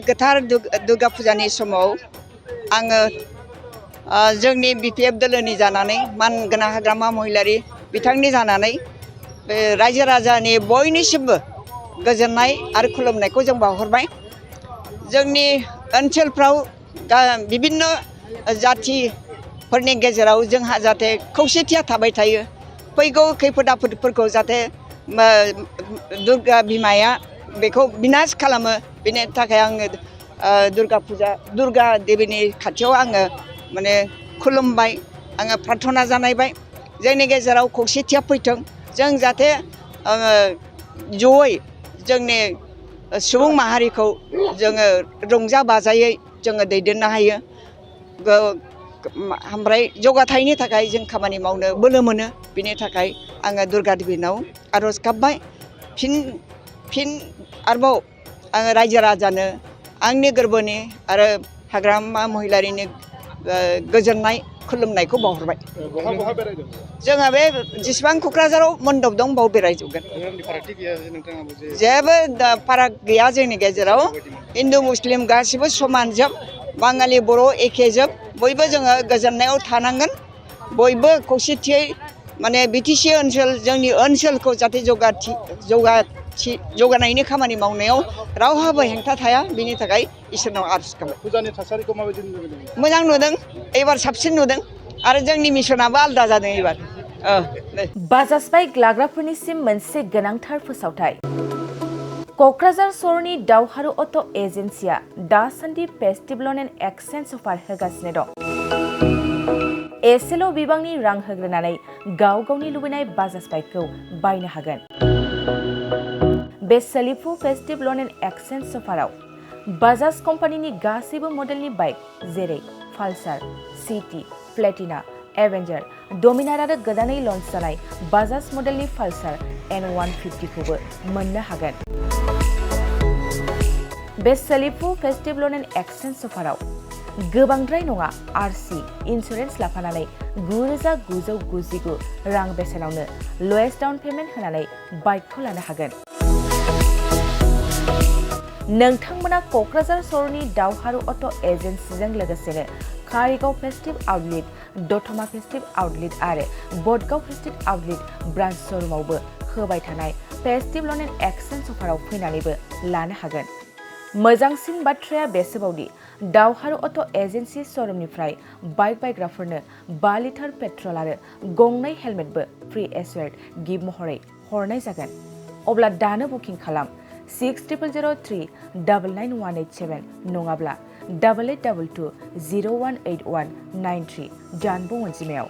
गोथार दुर्गा फुजानि समाव आङो जोंनि बिपिएफ दोलोनि जानानै मानगोनां हाग्रामा महिलारि बिथांनि जानानै बे रायजो राजानि बयनिसिमबो गोजोननाय आरो खुलुमनायखौ जों बावहरबाय। जोंनि ओनसोलफ्राव बिभिन्न जाथिफोरनि गेजेराव जोंहा जाहाथे खौसेथिया थाबाय थायो, फैगौ खैफोद आफोदफोरखौ जाहाथे दुर्गा बिमाया बेखौ बिनाश खालामो, बेनि थाखाय आङो दुर्गा देबीनि खाथियाव आङो माने खुलुमबाय, आङो प्रार्थना जानायबाय। जोंनि गेजेराव खौसेथिया फैथों, जों जाहाथे जयै जोंनि सुबुं माहारिखौ जोङो रंजा बाजायै जोङो दैदेननो हायो, ओमफ्राय जौगाथायनि थाखाय जों खामानि मावनो बोलो मोनो। बिनि थाखाय आङो दुर्गा देबीनाव आर'ज गाबबाय। फिन आरोबाव आङो रायजो राजानो आंनि गोरबोनि आरो हाग्रामा महिलारिनि गोजोननाय खुलुमनायखौ बावहरबाय। जोङो बे जेसेबां क'क्राझाराव मन्दप दं बाव बेरायजोबगोन। जेबो फाराग गैया जोंनि गेजेराव, हिन्दु मुस्लिम गासिबो समानजोब, बाङालि बर' एखेजोब, बयबो जोङो गोजोननायाव थानांगोन। बयबो खौसेथियै माने बिटिसि ओनसोल जोंनि ओनसोलखौ जाहाथे जौगानायनि खामानि मावनायाव रावहाबो हेंथा थाया, बिनि थाखाय इसोरनाव आर'ज गाबबाय। फुजानि थासारिखौ माबायदि नुदों? मोजां नुदों, एबार साबसिन नुदों आरो जोंनि मिसनाबो आलादा जादों एबार। बाजाज बाइक लाग्राफोरनिसिम मोनसे गोनांथार फोसावथाय। क'क्राझार सहरनि दावहारु अट' एजेन्सिया दासान्दि फेस्टिभ ल'न एन्ड एक्सचेन्ज अफार होगासिनो दं। एसेल' बिबांनि रां होग्रोनानै गाव गावनि लुबैनाय बाजाज बाइकखौ बायनो हागोन। बे सोलिफु फेस्टिभ ल'न एन्ड एक्सचेन्ज अफाराव बाजाज कम्पानिनि गासैबो मडेलनि बाइक जेरै पालसार, सिटि, प्लेटिना, एवेन्जार, डमिनार आरो गोदानै लन्च जानाय बाजाज मडेलनि पालसार N150खौबो मोननो हागोन। बे सोलिफु फेस्टिभ ल'न एन्ड एक्सचेन्ज अफाराव गोबांद्राय नङा आरसि इन्सुरेन्स लाफानानै 9,999 रां बेसेनावनो ल'एस्ट डाउन पेमेन्ट होनानै बाइकखौ लानो हागोन। नोंथांमोना क'क्राझार सहरनि दावहारु अट' एजेन्सिजों लोगोसेनो कारिगाव festive outlet, Dotma festive outlet आरो बडगाव फेस्टिभ आउटलेट ब्रान्च श'रुमावबो होबाय थानाय फेस्टिभ ल'न एन्ड एक्सचेन्ज अफाराव फैनानैबो लानो हागोन। मोजांसिन बाथ्राया बेसोबावदि दावहारु अट' एजेन्सि श'रुमनिफ्राय बाइक बायग्राफोरनो 5 लिटार पेट्रल आरो गंनै हेलमेटबो फ्रि एसुवेर्ड गिफ्ट महरै हरनाय जागोन। अब्ला दानो बुकिं खालाम 6003991187 नङाब्ला 8822018193 जानबुं अनजिमायाव।